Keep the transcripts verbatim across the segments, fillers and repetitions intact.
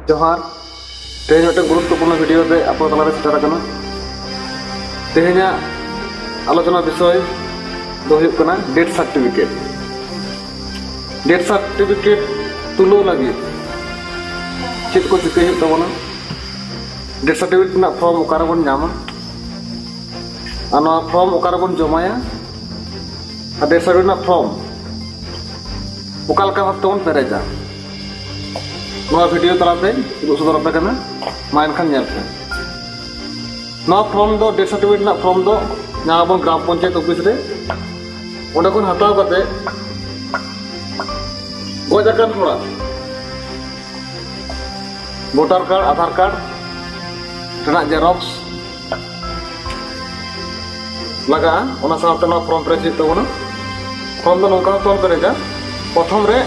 ᱡᱚᱦᱟᱨ᱾ ᱛᱮᱦᱮᱧ ᱢᱤᱫᱴᱮᱱ ᱜᱩᱨᱩᱛᱛᱚᱯᱩᱨᱱᱚ ᱵᱷᱤᱰᱤᱭᱳ ᱛᱮ ᱟᱯᱮ ᱛᱟᱞᱟᱨᱮ ᱥᱮᱴᱮᱨ ᱟᱠᱟᱱᱟ᱾ ᱛᱮᱦᱮᱧᱟᱜ ᱟᱞᱳᱪᱚᱱᱟ ᱵᱤᱥᱚᱭ ᱫᱚ ᱦᱩᱭᱩᱜ ᱠᱟᱱᱟ ᱰᱮᱛᱷ ᱥᱟᱨᱴᱤᱯᱷᱤᱠᱮᱴ᱾ ᱰᱮᱛᱷ ᱥᱟᱨᱴᱤᱯᱷᱤᱠᱮᱴ ᱛᱩᱞᱟᱹᱣ ᱞᱟᱹᱜᱤᱫ ᱪᱮᱫ ᱠᱚ ᱪᱤᱠᱟᱹᱭ ᱦᱩᱭᱩᱜ ᱛᱟᱵᱚᱱᱟ? ᱰᱮᱛᱷ ᱥᱟᱨᱴᱤᱯᱷᱤᱠᱮᱴ ᱨᱮᱱᱟᱜ ᱯᱷᱚᱨᱢ ᱚᱠᱟ ᱨᱮᱵᱚᱱ ᱧᱟᱢᱟ? ᱟᱨ ᱱᱚᱣᱟ ᱯᱷᱚᱨᱢ ᱚᱠᱟ ᱨᱮᱵᱚᱱ ᱡᱚᱢᱟᱭᱟ? ᱟᱨ ᱰᱮᱛᱷ ᱥᱟᱨᱴᱤᱯᱷᱤᱠᱮᱴ ᱨᱮᱱᱟᱜ ᱯᱷᱚᱨᱢ ᱚᱠᱟ ᱞᱮᱠᱟ ᱵᱷᱟᱵ ᱛᱮᱵᱚᱱ ᱯᱮᱨᱮᱡᱟ, ᱱᱚᱣᱟ ᱵᱷᱤᱰᱤᱭᱳ ᱛᱟᱞᱟᱛᱮ ᱩᱫᱩᱜ ᱥᱚᱫᱚᱨ ᱟᱯᱮ ᱠᱟᱱᱟ᱾ ᱢᱟ ᱮᱱᱠᱷᱟᱱ ᱧᱮᱞ ᱯᱮ᱾ ᱱᱚᱣᱟ ᱯᱷᱚᱨᱢ ᱫᱚ, ᱰᱮᱛᱷ ᱥᱟᱨᱴᱤᱯᱷᱤᱠᱮᱴ ᱨᱮᱱᱟᱜ ᱯᱷᱚᱨᱢ ᱫᱚ ᱧᱟᱢ ᱟᱵᱚᱱ ᱜᱨᱟᱢ ᱯᱚᱧᱪᱟᱭᱮᱛ ᱚᱯᱷᱤᱥ ᱨᱮ᱾ ᱚᱸᱰᱮ ᱠᱷᱚᱱ ᱦᱟᱛᱟᱣ ᱠᱟᱛᱮ ᱜᱚᱡ ᱟᱠᱟᱱ ᱦᱚᱲᱟᱜ ᱵᱷᱳᱴᱟᱨ ᱠᱟᱨᱰ, ᱟᱫᱷᱟᱨ ᱠᱟᱨᱰ ᱨᱮᱱᱟᱜ ᱡᱮᱨᱚᱠᱥ ᱞᱟᱜᱟᱜᱼᱟ, ᱚᱱᱟ ᱥᱟᱶᱛᱮ ᱱᱚᱣᱟ ᱯᱷᱚᱨᱢ ᱯᱮᱨᱮᱡ ᱦᱩᱭᱩᱜ ᱛᱟᱵᱚᱱᱟ᱾ ᱯᱷᱚᱨᱢ ᱫᱚ ᱱᱚᱝᱠᱟ ᱵᱚᱱ ᱯᱮᱨᱮᱡᱟ, ᱯᱨᱚᱛᱷᱚᱢ ᱨᱮ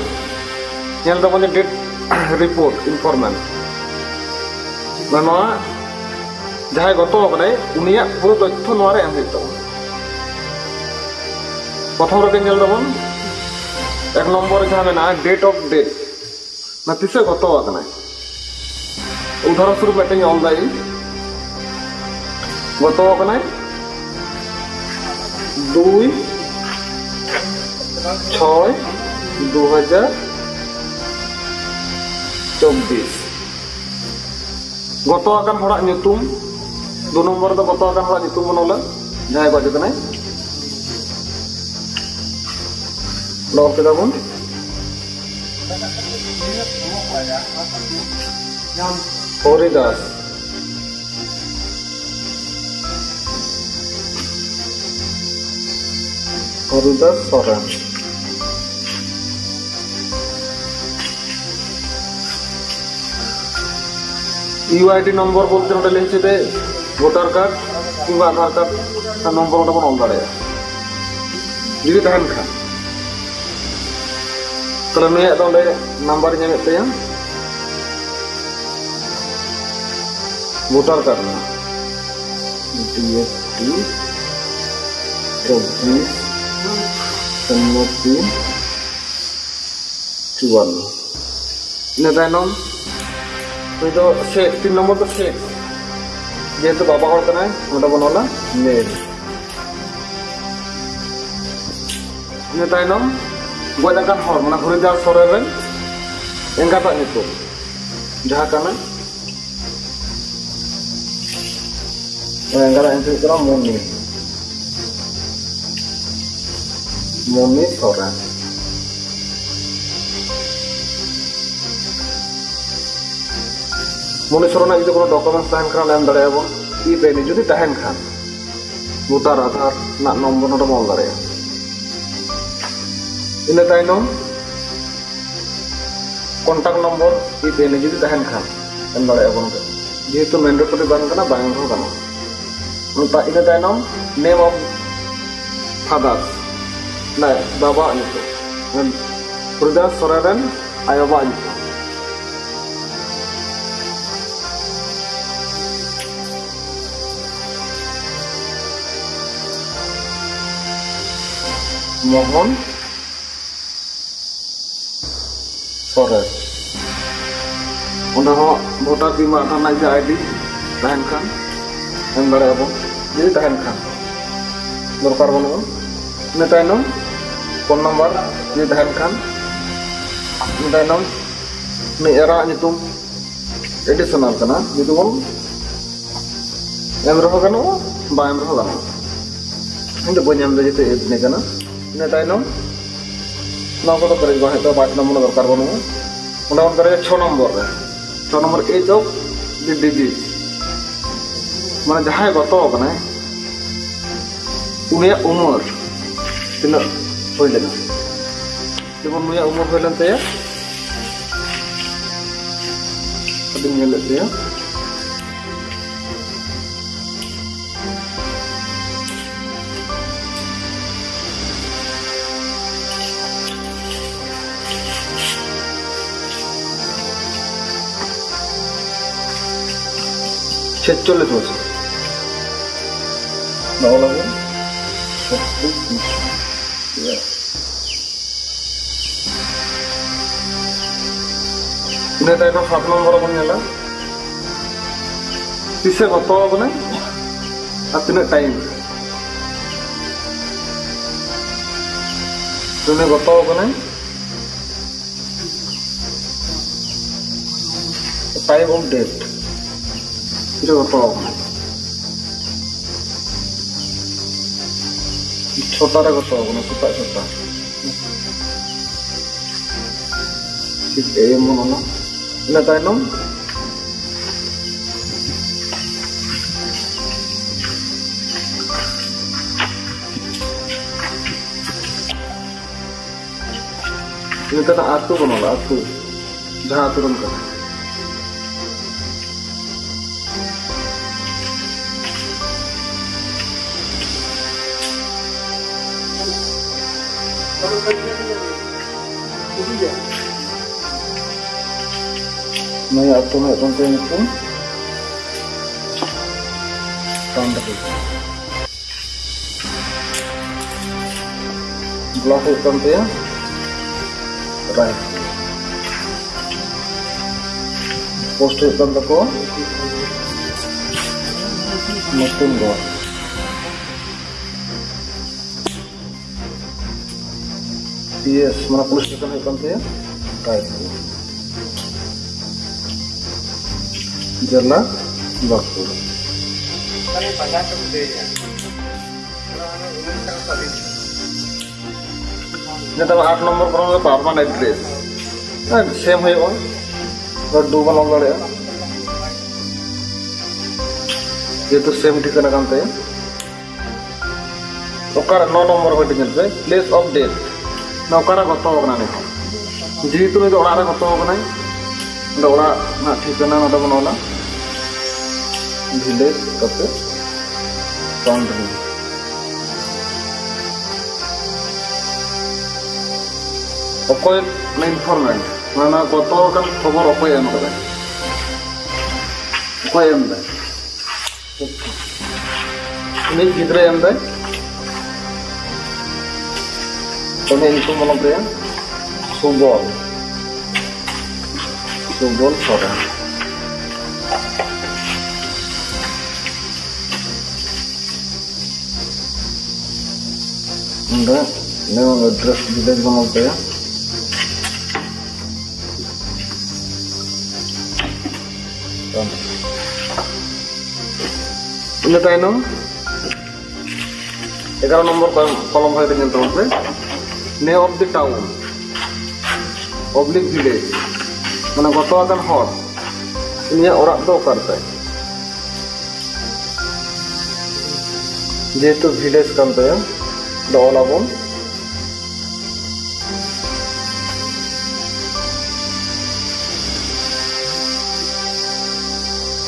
ᱧᱮᱞ ᱛᱟᱵᱚᱱ ᱡᱮ ᱰᱮᱛᱷ ᱨᱤᱯᱳᱨᱴ ᱤᱱᱯᱷᱚᱨᱢᱮᱱᱴ, ᱱᱚᱣᱟ ᱡᱟᱦᱟᱸᱭ ᱜᱚᱛᱚ ᱟᱠᱟᱱᱟᱭ ᱩᱱᱤᱭᱟᱜ ᱯᱩᱨᱟᱹ ᱛᱚᱛᱛᱷᱚ ᱱᱚᱣᱟ ᱨᱮ ᱮᱢ ᱦᱩᱭᱩᱜ ᱛᱟᱵᱚᱱᱟ᱾ ᱯᱨᱚᱛᱷᱚᱢ ᱨᱮᱜᱮ ᱧᱮᱞ ᱫᱟᱵᱚᱱ ᱮᱠ ᱱᱚᱢᱵᱚᱨ ᱨᱮ ᱡᱟᱦᱟᱸ ᱢᱮᱱᱟᱜᱼᱟ, ᱰᱮᱴ ᱚᱯᱷ ᱰᱮᱛᱷ, ᱢᱟᱱᱮ ᱛᱤᱥᱮ ᱜᱚᱛᱚ ᱟᱠᱟᱱᱟᱭ᱾ ᱩᱫᱟᱦᱚᱨᱚᱱ ᱥᱚᱨᱩᱯ ᱢᱤᱫᱴᱮᱱ ᱚᱞ ᱫᱟᱭ, ᱜᱚᱛᱚ ᱟᱠᱟᱱᱟᱭ ᱫᱩᱭ ᱪᱷᱚᱭ ᱫᱩ ᱦᱟᱡᱟᱨ ᱪᱚᱵᱵᱤᱥ᱾ ᱜᱚᱛᱚ ᱟᱠᱟᱱ ᱦᱚᱲᱟᱜ ᱧᱩᱛᱩᱢ, ᱫᱩ ᱱᱚᱢᱵᱚᱨ ᱨᱮᱫᱚ ᱜᱚᱛᱚ ᱟᱠᱟᱱ ᱦᱚᱲᱟᱜ ᱧᱩᱛᱩᱢ ᱵᱚᱱ ᱚᱞᱟ, ᱡᱟᱦᱟᱸᱭ ᱜᱚᱡ ᱟᱠᱟᱱᱟᱭ᱾ ᱚᱞ ᱠᱮᱫᱟ ᱵᱚᱱ ᱦᱚᱨᱤᱫᱟᱥ, ᱦᱚᱨᱤᱫᱟᱥ ᱥᱚᱨᱮᱱ᱾ ᱤᱭᱩ ᱟᱭ ᱰᱤ ᱱᱚᱢᱵᱚᱨ ᱵᱚᱞᱛᱮ ᱱᱚᱰᱮ ᱞᱟᱹᱭ ᱦᱚᱪᱚᱭᱮᱫᱟᱭ ᱵᱷᱳᱴᱟᱨ ᱠᱟᱨᱰ ᱠᱤᱝᱵᱟ ᱟᱫᱷᱟᱨ ᱠᱟᱨᱰ ᱨᱮᱱᱟᱜ ᱱᱚᱢᱵᱚᱨ ᱚᱸᱰᱮ ᱵᱚᱱ ᱚᱞ ᱫᱟᱲᱮᱭᱟᱜᱼᱟ, ᱡᱩᱫᱤ ᱛᱟᱦᱮᱱ ᱠᱷᱟᱱ᱾ ᱛᱟᱦᱞᱮ ᱱᱩᱭᱟᱜ ᱫᱚ ᱚᱸᱰᱮ ᱱᱟᱢᱵᱟᱨ ᱧᱟᱢᱮᱫ ᱛᱟᱭᱟ ᱵᱷᱳᱴᱟᱨ ᱠᱟᱨᱰ ᱨᱮᱱᱟᱜ, ᱰᱤ ᱮᱯ ᱴᱤ ᱪᱚᱵᱵᱤᱥ ᱥᱩᱱᱱᱚ ᱛᱤᱱ ᱪᱩᱣᱟᱱᱱᱚ᱾ ᱤᱱᱟᱹ ᱛᱟᱭᱱᱚᱢ ᱩᱱᱤ ᱫᱚ ᱥᱮᱠ, ᱛᱤᱱ ᱱᱚᱢᱵᱚᱨ ᱫᱚ ᱥᱮᱠ᱾ ᱡᱮᱦᱮᱛᱩ ᱵᱟᱵᱟ ᱦᱚᱲ ᱠᱟᱱᱟᱭ, ᱚᱸᱰᱮ ᱵᱚᱱ ᱚᱞᱟ ᱢᱮᱞ᱾ ᱤᱱᱟᱹ ᱛᱟᱭᱱᱚᱢ ᱜᱚᱡ ᱟᱠᱟᱱ ᱦᱚᱲ, ᱢᱟᱱᱮ ᱦᱚᱨᱤᱫᱟᱥ ᱥᱚᱨᱮᱱ ᱨᱮᱱ ᱮᱸᱜᱟᱛᱟᱜ ᱧᱩᱛᱩᱢ ᱡᱟᱦᱟᱸ ᱠᱟᱱᱟ, ᱮᱸᱜᱟᱛᱟᱜ ᱧᱩᱛᱩᱢ ᱦᱩᱭᱩᱜ ᱠᱟᱱᱟ ᱢᱩᱱᱤ, ᱢᱩᱱᱤ ᱥᱚᱨᱮᱱ᱾ ᱢᱩᱱᱤ ᱥᱚᱨᱮᱱᱟᱜ ᱡᱩᱫᱤ ᱠᱳᱱᱳ documents ᱛᱟᱦᱮᱱ ᱠᱷᱟᱱ, ᱮᱢ ᱫᱟᱲᱮᱭᱟᱜᱼᱟ ᱵᱚᱱ᱾ ᱤ ᱯᱮᱱ ᱡᱩᱫᱤ ᱛᱟᱦᱮᱱ ᱠᱷᱟᱱ, voter ᱟᱫᱷᱟᱨ ᱨᱮᱱᱟᱜ ᱱᱚᱢᱵᱚᱨ ᱱᱚᱰᱮ ᱵᱚᱱ ᱚᱞ ᱫᱟᱲᱮᱭᱟᱜᱼᱟ᱾ ᱤᱱᱟᱹ ᱛᱟᱭᱱᱚᱢ contact ᱱᱚᱢᱵᱚᱨ ᱤ ᱯᱮᱱ ᱡᱩᱫᱤ ᱛᱟᱦᱮᱱ ᱠᱷᱟᱱ, ᱮᱢ ᱫᱟᱲᱮᱭᱟᱜᱼᱟ ᱵᱚᱱ᱾ ᱡᱮᱦᱮᱛᱩ mandatory ᱵᱟᱝ ᱠᱟᱱᱟ, ᱵᱟᱝ ᱮᱢ ᱨᱮᱦᱚᱸ ᱜᱟᱱᱚᱜᱼᱟ᱾ ᱚᱱᱠᱟ ᱤᱱᱟᱹ ᱛᱟᱭᱱᱚᱢ name of father, ᱵᱟᱵᱟᱣᱟᱜ ᱧᱩᱛᱩᱢ, ᱦᱚᱨᱤᱫᱟᱥ ᱥᱚᱨᱮᱱ ᱨᱮᱱ ᱟᱭᱳ ᱵᱟᱵᱟᱣᱟᱜ ᱧᱩᱛᱩᱢ᱾ ᱢᱳᱦᱚᱱ ᱥᱚᱨᱮᱱ᱾ ᱚᱸᱰᱮ ᱦᱚᱸ voter ᱵᱤᱢᱟ ᱟᱫᱷᱟᱨ ᱨᱮᱱᱟᱜ ᱡᱩᱫᱤ ID ᱛᱟᱦᱮᱱ ᱠᱷᱟᱱ, ᱮᱢ ᱫᱟᱲᱮᱭᱟᱜᱼᱟ ᱵᱚᱱ, ᱡᱩᱫᱤ ᱛᱟᱦᱮᱱ ᱠᱷᱟᱱ, ᱫᱚᱨᱠᱟᱨ ᱵᱟᱹᱱᱩᱜᱼᱟ᱾ ᱤᱱᱟᱹ ᱛᱟᱭᱱᱚᱢ phone number ᱡᱩᱫᱤ ᱛᱟᱦᱮᱱ ᱠᱷᱟᱱ, ᱤᱱᱟᱹ ᱛᱟᱭᱱᱚᱢ ᱩᱱᱤ ᱮᱨᱟᱣᱟᱜ ᱧᱩᱛᱩᱢ, additional ᱠᱟᱱᱟ, ᱡᱩᱫᱤ ᱵᱚᱱ ᱮᱢ ᱨᱮᱦᱚᱸ ᱜᱟᱱᱚᱜᱼᱟ, ᱵᱟᱝ ᱮᱢ ᱨᱮᱦᱚᱸ ᱜᱟᱱᱚᱜᱼᱟ᱾ ᱤᱧ ᱫᱚ ᱵᱟᱹᱧ ᱮᱢ ᱮᱫᱟ, ᱡᱮᱦᱮᱛᱩ ᱮᱰᱢᱤ ᱠᱟᱱᱟ᱾ ᱤᱱᱟᱹ ᱛᱟᱭᱱᱚᱢ ᱱᱚᱣᱟ ᱠᱚᱫᱚ ᱯᱮᱨᱮᱡ ᱵᱟᱝ ᱦᱩᱭᱩᱜ ᱛᱟᱵᱚᱱᱟ, ᱵᱟᱨ ᱱᱚᱢᱵᱚᱨ ᱫᱚᱨᱠᱟᱨ ᱵᱟᱹᱱᱩᱜᱼᱟ᱾ ᱚᱸᱰᱮ ᱵᱚᱱ ᱯᱮᱨᱮᱡᱟ ᱪᱷᱚ ᱱᱚᱢᱵᱚᱨ ᱨᱮ, ᱪᱷᱚ number age of the deceased, ᱢᱟᱱᱮ ᱡᱟᱦᱟᱸᱭ ᱜᱚᱛᱚ ᱟᱠᱟᱱᱟᱭ ᱩᱱᱤᱭᱟᱜ ᱩᱢᱮᱨ ᱛᱤᱱᱟᱹᱜ ᱦᱩᱭ ᱞᱮᱱᱟ᱾ ᱡᱮᱢᱚᱱ ᱱᱩᱭᱟᱜ ᱩᱢᱮᱨ ᱦᱩᱭ ᱞᱮᱱ ᱛᱟᱭᱟ, ᱟᱹᱰᱤᱧ ᱧᱮᱞᱮᱫ ᱛᱟᱭᱟ, ᱪᱷᱮᱪᱪᱚᱞᱞᱤᱥ ᱵᱚᱪᱷᱚᱨ᱾ ᱱᱚᱜᱼᱚ ᱱᱚᱣᱟ ᱜᱮ ᱪᱷᱚᱛᱨᱤᱥ ᱵᱚᱪᱷᱚᱨ᱾ ᱤᱱᱟᱹ ᱛᱟᱭᱱᱚᱢ ᱥᱟᱛ ᱱᱚᱢᱵᱚᱨ ᱵᱚᱱ ᱧᱮᱞᱟ, ᱛᱤᱥᱮ ᱜᱚᱛᱚ ᱟᱠᱟᱱᱟᱭ ᱟᱨ ᱛᱤᱱᱟᱹᱜ ᱴᱟᱭᱤᱢ᱾ ᱛᱤᱱᱟᱹᱜ ᱜᱚᱛᱚ ᱟᱠᱟᱱᱟᱭ, ᱴᱟᱭᱤᱢ ᱚᱯᱷ ᱰᱮᱛᱷ ᱛᱤᱨᱮ ᱜᱚᱛᱚ ᱟᱠᱟᱱᱟᱭ᱾ ᱪᱷᱚᱴᱟ ᱨᱮ ᱜᱚᱛᱚ ᱟᱠᱟᱱᱟ, ᱥᱮᱛᱟᱜ ᱪᱷᱚᱴᱟ᱾ ᱴᱷᱤᱠ ᱮᱢ ᱚᱱᱟ᱾ ᱤᱱᱟᱹ ᱛᱟᱭᱱᱚᱢ ᱱᱤᱛᱚᱜ ᱟᱹᱛᱩ ᱵᱚᱱ ᱚᱞᱟ, ᱟᱹᱛᱩ, ᱡᱟᱦᱟᱸ ᱟᱹᱛᱩ ᱨᱮᱱ ᱠᱟᱱᱟ᱾ ᱱᱩᱭᱟᱜ ᱟᱹᱛᱩ ᱦᱩᱭᱩᱜ ᱠᱟᱱ ᱛᱟᱭᱟ ᱧᱩᱛᱩᱢ ᱯᱟᱱᱰᱨᱤ᱾ ᱵᱞᱚᱠ ᱦᱩᱭᱩᱜ ᱠᱟᱱ ᱛᱟᱭᱟ ᱨᱟᱭᱯᱩᱨ᱾ ᱯᱳᱥᱴ ᱦᱩᱭᱩᱜ ᱠᱟᱱ ᱛᱟᱠᱚᱣᱟ ᱱᱚᱛᱩᱱᱜᱚᱲ᱾ ᱯᱤ ᱮᱥ, ᱢᱟᱱᱮ ᱯᱩᱞᱤᱥ ᱥᱴᱮᱥᱚᱱ ᱦᱩᱭᱩᱜ ᱠᱟᱱ ᱛᱟᱭᱟ ᱨᱟᱭᱯᱩᱨ᱾ ᱡᱮᱞᱟ ᱵᱟᱸᱠᱩᱲᱟ᱾ ᱤᱱᱟᱹ ᱛᱟᱭᱚᱢ ᱟᱴ ᱱᱚᱢᱵᱚᱨ ᱠᱚᱨᱮ ᱫᱚ ᱯᱟᱨᱢᱟᱱᱮᱱᱴ ᱮᱰᱨᱮᱥ᱾ ᱦᱮᱸ, ᱥᱮᱢ ᱦᱩᱭᱩᱜᱼᱟ᱾ ᱱᱚᱰᱮ ᱰᱩ ᱵᱚᱱ ᱚᱞ ᱫᱟᱲᱮᱭᱟᱜᱼᱟ᱾ ᱡᱮᱦᱮᱛᱩ ᱥᱮᱢ ᱴᱷᱤᱠᱟᱹᱱᱟ ᱠᱟᱱ ᱛᱟᱭᱟ᱾ ᱚᱠᱟᱨᱮ ᱱᱚ ᱱᱚᱢᱵᱚᱨ ᱠᱟᱹᱴᱤᱡ ᱧᱮᱞ ᱯᱮ, place of death᱾ ᱱᱚᱣᱟ ᱚᱠᱟᱨᱮ ᱜᱚᱛᱚ ᱟᱠᱟᱱᱟ ᱱᱤᱛᱚᱜ? ᱡᱮᱦᱮᱛᱩ ᱱᱩᱭ ᱫᱚ ᱚᱲᱟᱜ ᱨᱮ ᱜᱚᱛᱚ ᱟᱠᱟᱱᱟᱭ, ᱚᱸᱰᱮ ᱚᱲᱟᱜ ᱨᱮᱱᱟᱜ ᱴᱷᱤᱠᱟᱹᱱᱟ ᱱᱚᱰᱮ ᱵᱚᱱ ᱚᱞᱟ, ᱵᱷᱤᱞᱮᱡᱽ ᱠᱟᱛᱮ ᱵᱟᱣᱩᱱᱰᱟᱨᱤ᱾ ᱚᱠᱚᱭ ᱤᱱᱯᱷᱚᱨᱢᱮᱱᱴ, ᱢᱟᱱᱮ ᱱᱚᱣᱟ ᱜᱚᱛᱚ ᱟᱠᱟᱱ ᱠᱷᱚᱵᱚᱨ ᱚᱠᱚᱭ ᱮᱢ ᱠᱟᱫᱟᱭ? ᱚᱠᱚᱭ ᱮᱢ ᱫᱟᱭ? ᱩᱱᱤ ᱜᱤᱫᱽᱨᱟᱹ ᱮᱢ ᱫᱟᱭ᱾ ᱩᱱᱤ ᱧᱩᱛᱩᱢ ᱚᱞᱚᱜ ᱨᱮᱭᱟᱜ ᱥᱩᱵᱚᱞ᱾ ᱵᱚᱱ ᱥᱚᱨᱟ᱾ ᱚᱸᱰᱮ ᱱᱚᱣᱟ ᱮᱰᱨᱮᱥ ᱰᱤᱞᱤᱴ ᱵᱚᱱ ᱚᱞ ᱛᱟᱭᱟ᱾ ᱤᱱᱟᱹ ᱛᱟᱭᱱᱚᱢ ᱮᱜᱟᱨᱚ ᱱᱚᱢᱵᱚᱨ ᱠᱚᱞᱚᱢ ᱵᱷᱟᱜᱮ ᱧᱮᱞ ᱛᱟᱵᱚᱱ ᱯᱮ, name of the town oblique village, ᱢᱟᱱᱮ ᱜᱚᱛᱚ ᱟᱠᱟᱱ ᱦᱚᱲ, ᱩᱱᱤᱭᱟᱜ ᱚᱲᱟᱜ ᱫᱚ ᱚᱠᱟ ᱨᱮ ᱛᱟᱭ? ᱡᱮᱦᱮᱛᱩ ᱵᱷᱤᱞᱮᱡᱽ ᱠᱟᱱ ᱛᱟᱭᱟ, ᱫᱚ ᱚᱞ ᱟᱵᱚᱱ᱾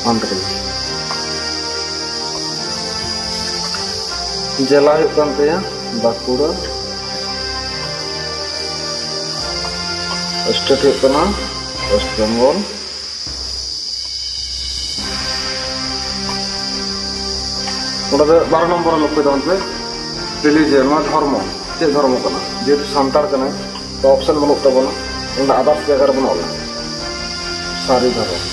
ᱚᱱᱛᱨᱤ᱾ ᱡᱮᱞᱟ ᱦᱩᱭᱩᱜ ᱠᱟᱱ ᱛᱟᱭᱟ ᱵᱟᱸᱠᱩᱲᱟ᱾ ᱥᱴᱮᱴ ᱦᱩᱭᱩᱜ ᱠᱟᱱᱟ ᱳᱭᱮᱥᱴ ᱵᱮᱝᱜᱚᱞ᱾ ᱚᱸᱰᱮ ᱫᱚ ᱵᱟᱨᱚ ᱱᱚᱢᱵᱚᱨ ᱨᱮ ᱞᱚᱠᱠᱷᱚ ᱛᱟᱵᱚᱱ ᱯᱮ, ᱨᱤᱞᱤᱡᱤᱭᱚᱱ, ᱱᱚᱣᱟ ᱫᱷᱚᱨᱢᱚ, ᱪᱮᱫ ᱫᱷᱚᱨᱢᱚ ᱠᱟᱱᱟ? ᱡᱮᱦᱮᱛᱩ ᱥᱟᱱᱛᱟᱲ ᱠᱟᱱᱟᱭ, ᱛᱚ ᱚᱯᱥᱮᱱ ᱵᱟᱹᱱᱩᱜ ᱛᱟᱵᱚᱱᱟ, ᱚᱸᱰᱮ ᱟᱫᱟᱨᱥ ᱡᱟᱭᱜᱟ ᱨᱮᱵᱚᱱ ᱚᱞᱟ ᱥᱟᱹᱨᱤ ᱫᱷᱚᱨᱚᱢ᱾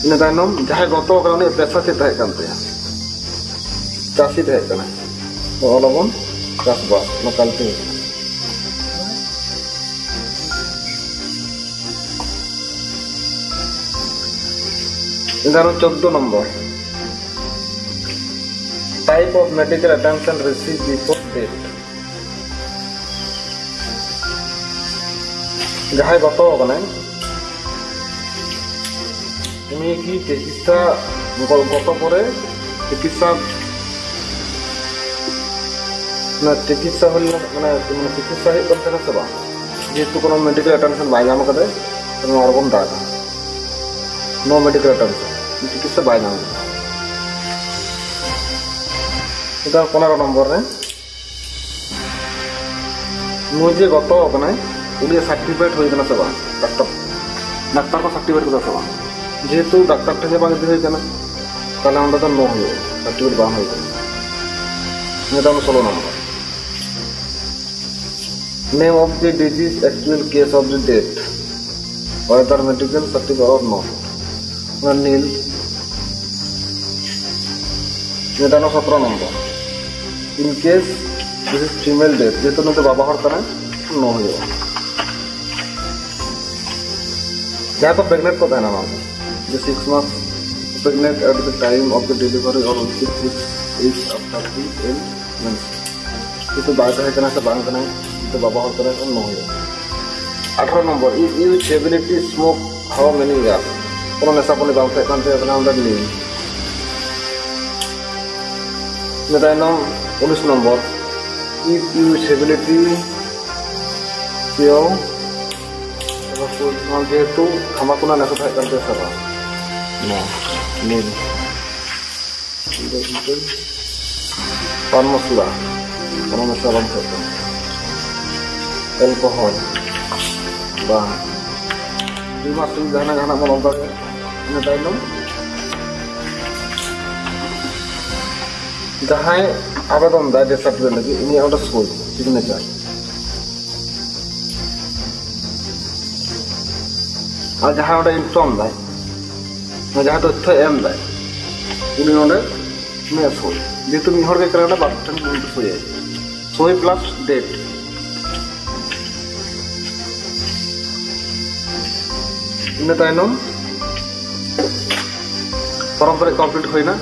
ᱤᱱᱟᱹ ᱛᱟᱭᱱᱚᱢ ᱡᱟᱦᱟᱸᱭ ᱜᱚᱛᱚ ᱠᱟᱱᱟ, ᱩᱱᱤᱭᱟᱜ ᱯᱮᱥᱟ ᱪᱮᱫ ᱛᱟᱦᱮᱸ ᱠᱟᱱ ᱛᱟᱭᱟ? ᱪᱟᱹᱥᱤ ᱛᱟᱦᱮᱸ ᱠᱟᱱᱟ᱾ ᱛᱚ ᱚᱞ ᱟᱵᱚᱱ ᱪᱟᱥᱵᱟᱥ, ᱚᱱᱟ ᱠᱟᱞᱴᱤᱵᱷᱮᱥᱚᱱ᱾ ᱮᱜᱟᱨᱚ ᱪᱳᱫᱫᱳ number, type of medical attention received before death. ᱡᱟᱦᱟᱸᱭ ᱜᱚᱛᱚ ᱠᱟᱱᱟᱭ, ᱩᱱᱤ ᱠᱤ ᱪᱤᱠᱤᱛᱥᱟ, ᱜᱚ-, ᱜᱚᱛᱚ ᱯᱚᱨᱮ ᱪᱤᱠᱤᱛᱥᱟ, ᱚᱱᱟ ᱪᱤᱠᱤᱛᱥᱟ ᱦᱩᱭ ᱞᱮᱱᱟ, ᱢᱟᱱᱮ, ᱢᱟᱱᱮ ᱪᱤᱠᱤᱛᱥᱟ ᱦᱩᱭᱩᱜ ᱠᱟᱱ ᱛᱟᱦᱮᱱᱟ ᱥᱮ ᱵᱟᱝ? ᱡᱮᱦᱮᱛᱩ ᱠᱳᱱᱳ ᱢᱮᱰᱤᱠᱮᱞ ᱮᱴᱮᱱᱥᱚᱱ ᱵᱟᱭ ᱧᱟᱢ ᱠᱟᱫᱟ, ᱱᱚᱣᱟ ᱨᱮᱵᱚᱱ ᱫᱟᱜᱟ, no medical attention, ᱪᱤᱠᱤᱛᱥᱟ ᱵᱟᱭ ᱧᱟᱢ ᱠᱟᱫᱟ᱾ ᱱᱤᱛᱚᱜ ᱯᱚᱱᱮᱨᱚ ᱱᱚᱢᱵᱚᱨ ᱨᱮ, ᱱᱩᱭ ᱡᱮ ᱜᱚᱛᱚ ᱠᱟᱱᱟᱭ, ᱩᱱᱤᱭᱟᱜ ᱥᱟᱨᱴᱤᱯᱷᱤᱠᱮᱴ ᱦᱩᱭ ᱠᱟᱱᱟ ᱥᱮ ᱵᱟᱝ? ᱰᱟᱠᱛᱟᱨ, ᱰᱟᱠᱛᱟᱨ ᱠᱚ ᱥᱟᱨᱴᱤᱯᱷᱤᱠᱮᱴ ᱠᱟᱫᱟ ᱥᱮ ᱵᱟᱝ? ᱡᱮᱦᱮᱛᱩ ᱰᱟᱠᱛᱟᱨ ᱴᱷᱮᱱ ᱜᱮ ᱵᱟᱝ ᱤᱫᱤ ᱦᱩᱭ ᱠᱟᱱᱟ, ᱛᱟᱦᱞᱮ ᱚᱸᱰᱮ ᱫᱚ ᱱᱳ ᱦᱩᱭᱩᱜᱼᱟ, ᱥᱟᱨᱴᱤᱯᱷᱤᱠᱮᱴ ᱵᱟᱝ ᱦᱩᱭ ᱠᱟᱱᱟ᱾ ᱱᱤᱭᱟᱹ ᱫᱚ ᱥᱳᱞᱳ number. Name of the disease, actual cause of the death, whether medical certificate or not. ᱱᱤᱞ᱾ ᱱᱤᱭᱟᱹ ᱛᱟᱭᱱᱚᱢ ᱥᱚᱛᱨᱚ number. In case this is female death, ᱡᱮᱦᱮᱛᱩ ᱱᱩᱭ ᱫᱚ ᱵᱟᱵᱟ ᱦᱚᱲ ᱠᱟᱱᱟᱭ, no ᱦᱩᱭᱩᱜᱼᱟ᱾ ᱡᱟᱦᱟᱸᱭ ᱠᱚ pregnant ᱠᱚ ᱛᱟᱦᱮᱱᱟ, ᱱᱚᱣᱟ ᱫᱚ, ᱡᱮ six months pregnant at the time of the delivery or within six weeks after the end menses, ᱠᱤᱱᱛᱩ ᱵᱟᱭ ᱛᱟᱦᱮᱸ ᱠᱟᱱᱟ ᱥᱮ ᱵᱟᱝ ᱠᱟᱱᱟᱭ, ᱠᱤᱱᱛᱩ ᱵᱟᱵᱟ ᱦᱚᱲ ᱠᱟᱱᱟᱭ, ᱠᱷᱟᱱ no ᱦᱩᱭᱩᱜᱼᱟ᱾ ᱟᱴᱷᱨᱚ number, if you severely smoke, how many years? ᱠᱳᱱᱳ ᱱᱮᱥᱟ ᱯᱟᱹᱱᱤ ᱵᱟᱝ ᱛᱟᱦᱮᱸ ᱠᱟᱱ ᱛᱟᱭᱟ, ᱛᱟᱦᱞᱮ ᱚᱸᱰᱮ ᱱᱤᱞ᱾ ᱤᱱᱟᱹ ᱛᱟᱭᱱᱚᱢ ᱩᱱᱤᱥ ᱱᱚᱢᱵᱚᱨ, if you severely ᱪᱮᱭᱚ, ᱡᱮᱦᱮᱛᱩ ᱛᱷᱟᱢᱟᱠᱩ ᱨᱮᱱᱟᱜ ᱱᱮᱥᱟ ᱛᱟᱦᱮᱸ ᱠᱟᱱ ᱛᱟᱭᱟ ᱥᱮ ᱵᱟᱝ? No, ᱱᱤᱞ᱾ ᱯᱟᱱ ᱢᱚᱥᱞᱟ, ᱯᱟᱱ ᱢᱚᱥᱞᱟ ᱵᱟᱝ ᱛᱟᱦᱮᱸ ᱠᱟᱱᱟ᱾ ᱮᱞᱠᱳᱦᱚᱞ, ᱵᱟᱝ᱾ ᱵᱤᱢᱟ ᱥᱤᱝ ᱡᱟᱦᱟᱱᱟᱜ ᱡᱟᱦᱟᱱᱟᱜ ᱵᱚᱱ ᱚᱞ ᱫᱟᱲᱮᱭᱟᱜᱼᱟ᱾ ᱤᱱᱟᱹ ᱛᱟᱭᱱᱚᱢ ᱡᱟᱦᱟᱸᱭ ᱟᱵᱮᱫᱚᱱ ᱫᱟᱭ death certificate ᱞᱟᱹᱜᱤᱫ, ᱩᱱᱤᱭᱟᱜ ᱚᱸᱰᱮ ᱥᱳᱭ, signature᱾ ᱟᱨ ᱡᱟᱦᱟᱸᱭ ᱚᱸᱰᱮ inform ᱫᱟᱭ, ᱡᱟᱦᱟᱸᱭ ᱛᱚᱛᱛᱷᱚᱭ ᱮᱢ ᱫᱟᱭ, ᱩᱱᱤ ᱱᱚᱰᱮ ᱩᱱᱤᱭᱟᱜ ᱥᱳᱭ, ᱡᱮᱦᱮᱛᱩ ᱢᱤᱫ ᱦᱚᱲ ᱜᱮ ᱠᱟᱱᱟᱭ, ᱚᱸᱰᱮ ᱵᱟᱨ ᱴᱷᱮᱱ ᱩᱱᱤ ᱥᱳᱭᱟᱭ, ᱥᱳᱭ plus date᱾ ᱤᱱᱟᱹ ᱛᱟᱭᱱᱚᱢ ᱯᱷᱚᱨᱢ ᱯᱮᱨᱮᱡ complete ᱦᱩᱭᱱᱟ᱾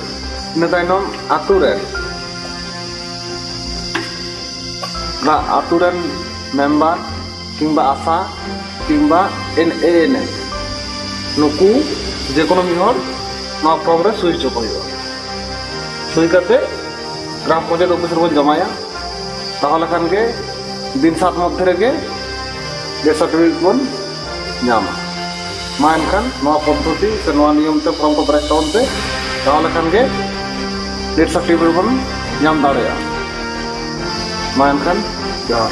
ᱤᱱᱟᱹ ᱛᱟᱭᱱᱚᱢ ᱟᱛᱳ ᱨᱮ, ᱚᱱᱟ ᱟᱛᱳ ᱨᱮᱱ ᱢᱮᱢᱵᱟᱨ ᱠᱤᱝᱵᱟ ᱟᱥᱟ ᱠᱤᱝᱵᱟ ᱮᱱ ᱮ ᱮᱱ ᱮᱢ, ᱱᱩᱠᱩ ᱡᱮᱠᱳᱱᱳ ᱢᱤᱫ ᱦᱚᱲ ᱱᱚᱣᱟ ᱯᱷᱚᱨᱢ ᱨᱮ ᱥᱳᱭ ᱦᱚᱪᱚ ᱠᱚ ᱦᱩᱭᱩᱜᱼᱟ᱾ ᱥᱳᱭ ᱠᱟᱛᱮ ᱜᱨᱟᱢ ᱯᱚᱧᱪᱟᱭᱮᱛ ᱚᱯᱷᱤᱥ ᱨᱮᱵᱚᱱ ᱡᱚᱢᱟᱭᱟ᱾ ᱛᱟᱦᱚᱞᱮ ᱠᱷᱟᱱ ᱜᱮ ᱫᱤᱱ ᱥᱟᱛ ᱢᱚᱫᱽᱫᱷᱮ ᱨᱮᱜᱮ death certificate ᱵᱚᱱ ᱧᱟᱢᱟ᱾ ᱢᱟ ᱮᱱᱠᱷᱟᱱ ᱱᱚᱣᱟ ᱯᱚᱫᱽᱫᱷᱚᱛᱤ ᱥᱮ ᱱᱚᱣᱟ ᱱᱤᱭᱚᱢ ᱛᱮ ᱯᱷᱚᱨᱢ ᱠᱚ ᱯᱮᱨᱮᱡ ᱛᱟᱵᱚᱱ ᱯᱮ, ᱛᱟᱦᱚᱞᱮ ᱠᱷᱟᱱ ᱜᱮ death certificate ᱵᱚᱱ ᱧᱟᱢ ᱫᱟᱲᱮᱭᱟᱜᱼᱟ᱾ ᱢᱟ ᱮᱱᱠᱷᱟᱱ ᱡᱚᱦᱟᱨ᱾